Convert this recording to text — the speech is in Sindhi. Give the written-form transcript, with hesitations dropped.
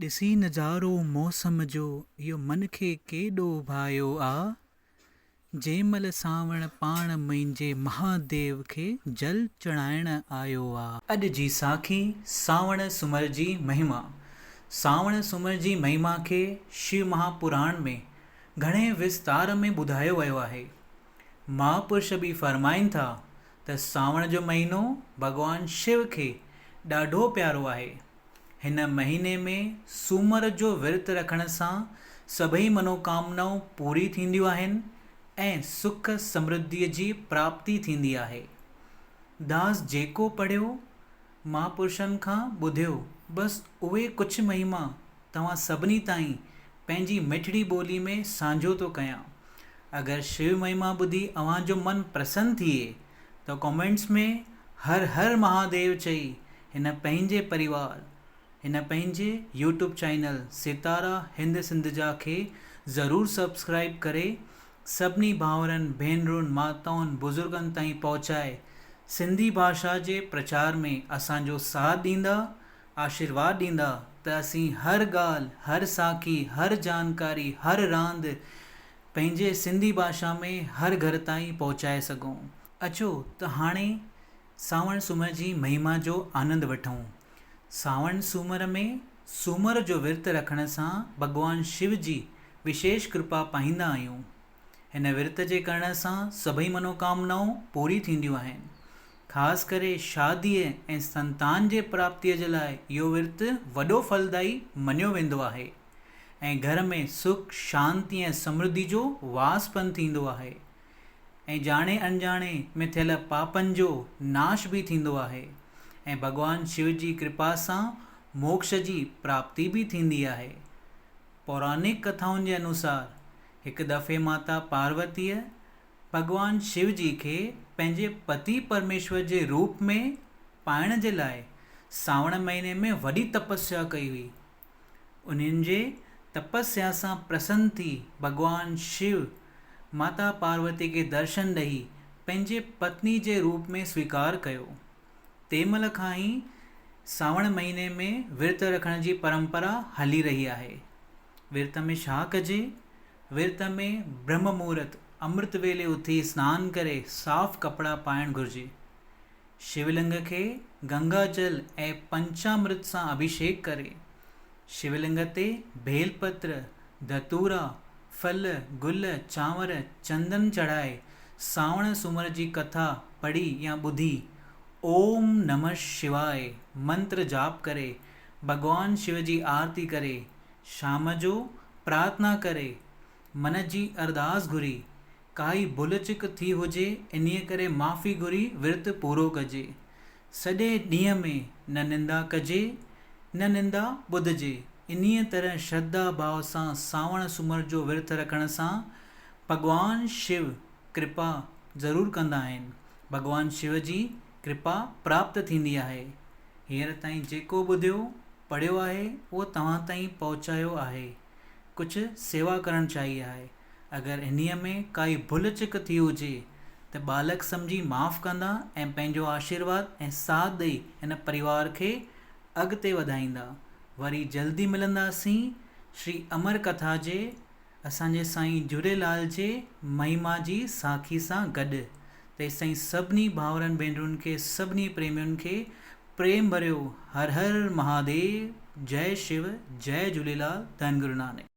ڏسي نظارو موسم جو اهو من کي ڪيڏو ڀايو آ. جنهن مھل سانوڻ پاڻ منهنجي مهاديو کي جل چڙهائڻ آيو آ. اڄ جي ساکي سانوڻ سومر جي مهما سانوڻ سومر جي مهما کي شو مهاپراڻ ۾ گهڻي وستار ۾ ٻڌايو ويو آهي. مهاپرش به فرمائن ٿا ته سانوڻ جو مهينو ڀڳوان شو کي ڏاڍو پيارو آهي. هن مهيني ۾ سومر جو ورت رکڻ سان سڀئي منوڪامنائون پوري ٿينديون آهن ۽ سک سمرڌيء جي پراپتي ٿيندي آهي. داس جيڪو پڙهيو، مهاپرشن کان ٻڌيو، بس اهي ڪجهه مهما توهان سڀني تائين پنهنجي مٺڙي ٻولي ۾ سانجهو ٿو ڪيان. اگر شو مهما ٻڌي اوهان جو من پرسن ٿئي ته ڪامينٽس ۾ هر هر مهاديو چئي هن پنهنجي پريوار هن پنهنجي يوٽيوب چينل ستارا هند سنڌ جا کي ضرور سبسڪرائيب ڪري سڀني ڀائرن ڀينرن ماتائن بزرگن تائين پهچائي سنڌي ڀاشا جي پرچار ۾ اسان جو ساٿ ڏيندا آشيرواد ڏيندا ته اسين هر ڳالهه هر ساکي هر جانڪاري هر راند پنهنجي سنڌي ڀاشا ۾ هر گهر تائين پهچائي سگهون. اچو ته هاڻي سانوڻ سومر جي مهما جو آنند وٺون. سانوڻ سومر ۾ سومر جو ورت رکڻ سان ڀڳوان شو جي وشيش ڪرپا پائيندا آهيون. هن ورت جي ڪرڻ سان سڀئي منوڪامنائون پوري ٿينديون آهن. خاص ڪري شاديء ۽ سنتان جي پراپتيء جي لاء اهو ورت وڏو ڦلدائي مڃيو ويندو آهي. ۽ گهر ۾ سک، شانتي ۽ سمرڌي جو واس پڻ ٿيندو آهي ۽ ڄاڻي اڻڄاڻي ۾ ٿيل پاپن جو ناش به ٿيندو آهي ۽ ڀڳوان شو جي ڪرپا سان موڪش جي پراپتي به ٿيندي آهي. پورانڪ ڪٿائن جي انوسار هڪ دفعي ماتا پاروتيء ڀڳوان شو جي کي پنهنجي پتي پرميشور جي روپ ۾ پائڻ جي لاء سانوڻ مهيني ۾ وڏي تپسيا ڪئي هئي. انهن جي تپسيا سان پرسن ٿي ڀڳوان شو ماتا پاروتي کي درشن ڏئي پنهنجي پتني جي روپ ۾ سويڪار ڪيو. تنهن مهل کان ئي سانوڻ مهيني ۾ ورت رکڻ جي پرمپرا هلي رهي آهي. ورت ۾ ڇا ڪجي؟ ورت ۾ برهم مهورت امرت ويلي اٿي سنان ڪري صاف ڪپڙا پائڻ گهرجي. شولنگ کي گنگا جل ۽ پنچامرت سان اڀيشيڪ ڪري، شولنگ تي ڀيل پتر، ڌتورا، ڦل، گل، چانور، چندن چڙهائي، سانوڻ سومر جي ڪٿا پڙهي يا ٻڌي، اوم نمه شواء منتر جاپ ڪري، ڀڳوان شو جي آرتي ڪري، شام جو پرارٿنا ڪري، من جي ارداس گهري، ڪائي ڀل چڪ ٿي هجي انهيء ڪري معافي گهري ورت پورو ڪجي. سڄي ڏينهن ۾ نه نندا ڪجي نه نندا ٻڌجي. انهيء طرح شرڌا ڀاء سان سانوڻ سومر جو ورت رکڻ سان ڀڳوان شو ڪرپا ضرور ڪندا آهن. ڀڳوان شو جي ڪرپا پراپت ٿيندي آهي. هينئر تائين جيڪو ٻڌيو پڙهيو آهي اهو توهان تائين پهچايو آهي. ڪجهه سيوا ڪرڻ چاهي آهي. اگر انهيء ۾ ڪائي ڀل چڪ ٿي هجي ته ٻالڪ سمجهي معاف ڪندا ۽ پنهنجو آشيرواد ۽ ساٿ ڏئي هن پريوار کي اڳتي وڌائيندا. وري جلدي ملنداسين شري امر ڪٿا جي اسان جي سائين جهوليلال جي مهما جي ساکي سان گڏ. تيستائين سڀني ڀائرن ڀينرن کي سڀني پريمين کي پريم ڀريو هر هر مهاديو جئي شو جئي جهوليلال ڌن گرو نانڪ.